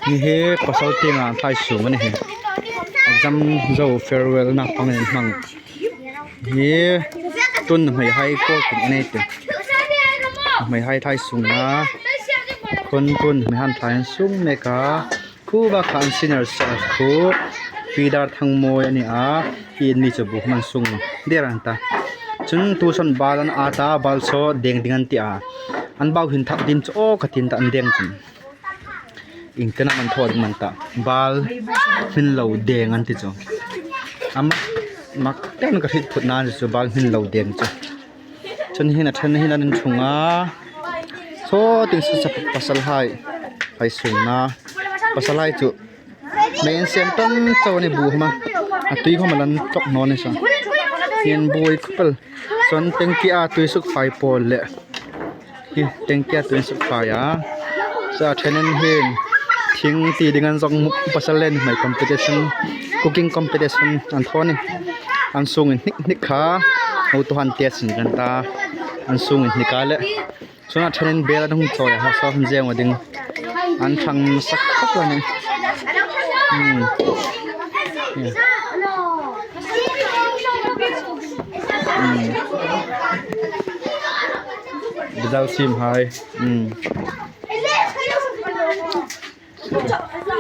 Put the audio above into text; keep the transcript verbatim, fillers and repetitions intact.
Hi hi pasal tienga an thlai sung a ni hi. Exam zo farewell-na hmangin an hmang. Hi tun hmeihai ko kum a nei ti. Hmeihai thlai sungna. Khun tun hmeihan thlai an sung mek a. Khu ba khan senior sa khu Pi Darthangmawi a ni a. Hi ni chu bu man sung der an ta. Chun tuition bal an a ta, bal saw deng ding an ti a. An bau hin thak dim chu aw ka tin ta an deng chun. Ieng tin am an thaw ding am ta. Bal hmin lo deng an ti chu. Am mak ten ka hriet phut nan chu bal hmin lo deng chu. Chun hin a ṭhen hin an inchung a. Saw tin su sa pasalhai. Hai sungna. Pasalhai chu. Mei an sem tan chau ni bu hma. A tui hma lan tok no ni sa. Hin bui kupel. Chun tengki a tui suk fai pawl le. Hi tengki a tui suk fai a. Sa ṭhenin hin thing ti ding an zong mu pasal le nuhmei competition, cooking competition an thaw ni. An sungin hnik hnik kha. Ho tu han tia sin kan ta. An sungin hnik a le. Chun a ṭhenin bel an hung chawi a, ha sa hun zeng ding. An thang sak khawp a ni. Hmm. Yeah. Hmm. Result sim hai. Hmm.